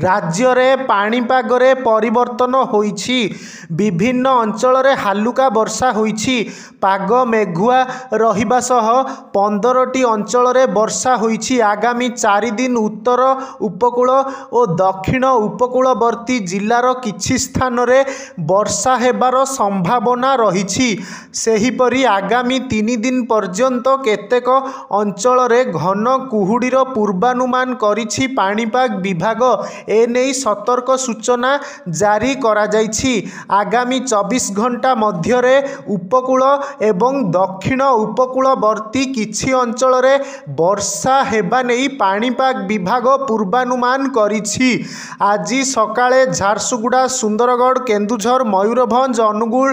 ରାଜ୍ୟରେ ପାଣିପାଗରେ ପରିବର୍ତ୍ତନ ହୋଇଛି। ବିଭିନ୍ନ ଅଞ୍ଚଳରେ ହାଲୁକା ବର୍ଷା ହୋଇଛି। ପାଗ ମେଘୁଆ ରହିବା ସହ 15ଟି ଅଞ୍ଚଳରେ ବର୍ଷା ହୋଇଛି। ଆଗାମୀ 4 ଦିନ ଉତ୍ତର ଉପକୂଳ ଓ ଦକ୍ଷିଣ ଉପକୂଳବର୍ତ୍ତୀ ଜିଲ୍ଲାର କିଛି ସ୍ଥାନରେ ବର୍ଷା ହେବାର ସମ୍ଭାବନା ରହିଛି। ସେହିପରି ଆଗାମୀ 3 ଦିନ ପର୍ଯ୍ୟନ୍ତ କେତେକ ଅଞ୍ଚଳରେ ଘନ କୁହୁଡ଼ିର ପୂର୍ବାନୁମାନ କରିଛି ପାଣିପାଗ ବିଭାଗ। ଏନେଇ ସତର୍କ ସୂଚନା ଜାରି କରାଯାଇଛି। ଆଗାମୀ 24 ଘଣ୍ଟା ମଧ୍ୟରେ ଉପକୂଳ ଏବଂ ଦକ୍ଷିଣ ଉପକୂଳବର୍ତ୍ତୀ କିଛି ଅଞ୍ଚଳରେ ବର୍ଷା ହେବା ନେଇ ପାଣିପାଗ ବିଭାଗ ପୂର୍ବାନୁମାନ କରିଛି। ଆଜି ସକାଳେ ଝାରସୁଗୁଡ଼ା, ସୁନ୍ଦରଗଡ଼, କେନ୍ଦୁଝର, ମୟୂରଭଞ୍ଜ, ଅନୁଗୁଳ,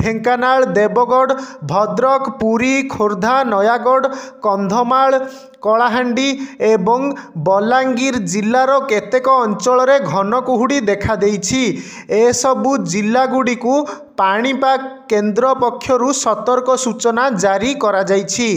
ଢେଙ୍କାନାଳ, ଦେବଗଡ଼, ଭଦ୍ରକ, ପୁରୀ, ଖୋର୍ଦ୍ଧା, ନୟାଗଡ଼, କନ୍ଧମାଳ, କଳାହାଣ୍ଡି ଏବଂ ବଲାଙ୍ଗୀର ଜିଲ୍ଲାର କେତେକ ଅଞ୍ଚଳରେ ଘନ କୁହୁଡ଼ି ଦେଖାଦେଇଛି। ଏସବୁ ଜିଲ୍ଲାଗୁଡ଼ିକୁ ପାଣିପାଗ କେନ୍ଦ୍ର ପକ୍ଷରୁ ସତର୍କ ସୂଚନା ଜାରି କରାଯାଇଛି।